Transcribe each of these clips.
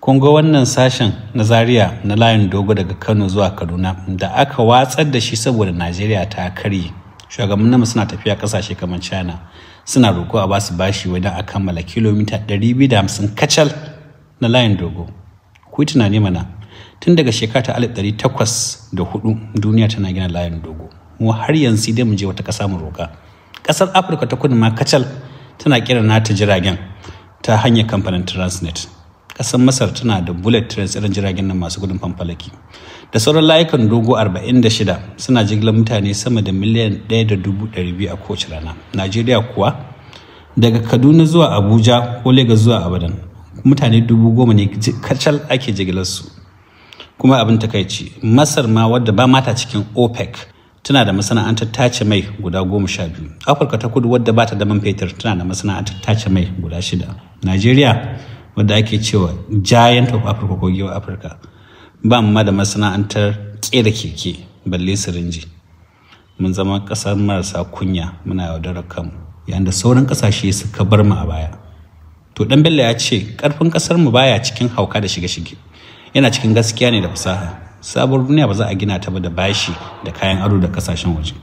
Kun ga wannan sashen na Zaria na layin dogo daga Kano zuwa Kaduna da aka watsar da shi saboda Najeriya ta karye. Shugabanninmu suna tafiya kasashe kamar China suna roƙo a basu bashi wajen a kammala kilomita 250 kacal na layin dogo. Ku yi tunani mana, tun daga shekara ta 1804 duniya tana gina layin dogo. Mu har yanzu dai mu je wata ƙasa mu roƙa. Ƙasar Afirka ta Kudu ma kacal tana kira nata jiragen ta hanyar kamfanin Transnet. Ƙasar Masar tana da bullet trains, irin jiragen nan masu gudun fanfalaki. Da sauran layukan dogo 46 suna jigilar mutane sama da miliyan 1.200 a kowace rana. Najeriya kuwa, daga Kaduna zuwa Abuja ko Lagos zuwa Abadan, mutane 10,000 ne kacal ake jigilar su. Kuma abin takaici, Masar ma wadda ba mata cikin OPEC tana da masana'antar tace mai guda 12. Afirka ta Kudu, wadda ba ta da man fetur, tana da masana'antar tace mai guda shida. Najeriya, wadda ake cewa giant of Africa ko giwa Africa, ba ma da masana'antar kera keke balle sirinji. Mun zama kasar marasa kunya, muna yaudarar kanmu yayin da sauran kasashe suka bar mu a baya. To, Dan Bello ya ce karfin kasar mu baya cikin hauka da shige-shige, yana cikin gaskiya ne da fasaha. Sabuwar duniya ba za a gina ta ba da bashi da kayan aro da kasashen waje,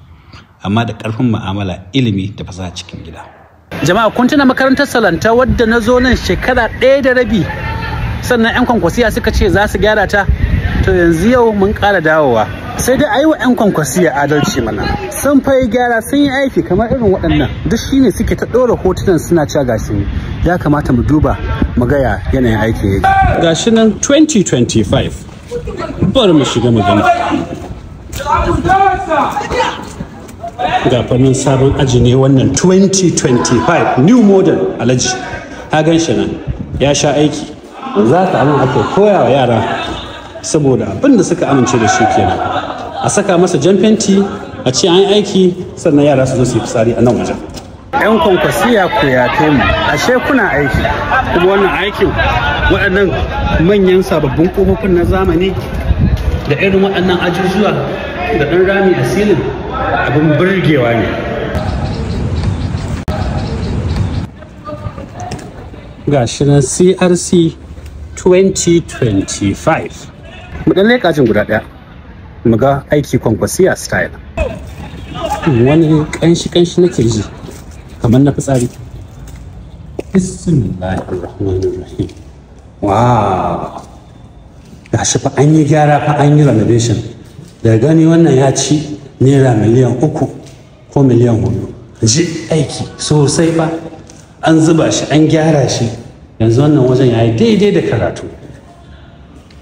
amma da karfin mu'amala, ilimi da fasaha cikin gida. Jama'a, kun tuna makarantar Salanta wadda na zo nan shekara 1.5, sannan 'yan Kwankwasiya suka ce za su gyara ta? To, yanzu yau mun ƙara dawowa. Sai dai a yi wa 'yan Kwankwasiya adalci mana, sun fa yi gyara, sun yi aiki kamar irin waɗannan. Duk shine suke ta ɗora hotunan suna cewa gashi. Ya kamata mu duba mu gaya yanayin aiki yake. Gashi nan 2025, bari mu shiga mu gani. Ga fannin sabon aji ne wannan, 2025 new model. Alhaji ha gan shi nan, ya sha aiki. Za ka abin ake koya wa yara saboda abin da suka amince da shi kenan. A saka masa jan fenti, a ce an aiki, sannan yara su zo su yi fitsari a nan wajen. 'Yan Kwankwasiya, ku yafe mu, ashe kuna aiki. Kuma wannan aikin, waɗannan manyan sababbin ƙofofin na zamani da irin waɗannan ajujuwa da ɗan rami a silin, abin burgewa ne. Ga shi nan CRC 2025. Mu ɗan leƙa jin guda ɗaya mu ga aiki Kwankwasiya style. Wani ƙanshi-ƙanshi nake ji kamar na fitsari. Bismillahirrahmanirrahim. Wow, ga shi fa an yi gyara fa, an yi renovation. Daga gani wannan ya ci naira miliyan 3 ko miliyan 4. Ji aiki sosai fa, an zuba shi, an gyara shi. Yanzu wannan wajen ya yi daidai da karatu.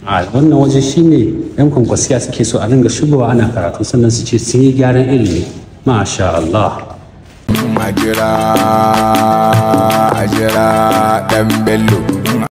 A wannan waje shine yan Kwankwasiya suke so a ringa shigowa ana karatu, sannan su ce sun yi gyaran ilimi. Masha Allah. Majira, ajira Dan Bello.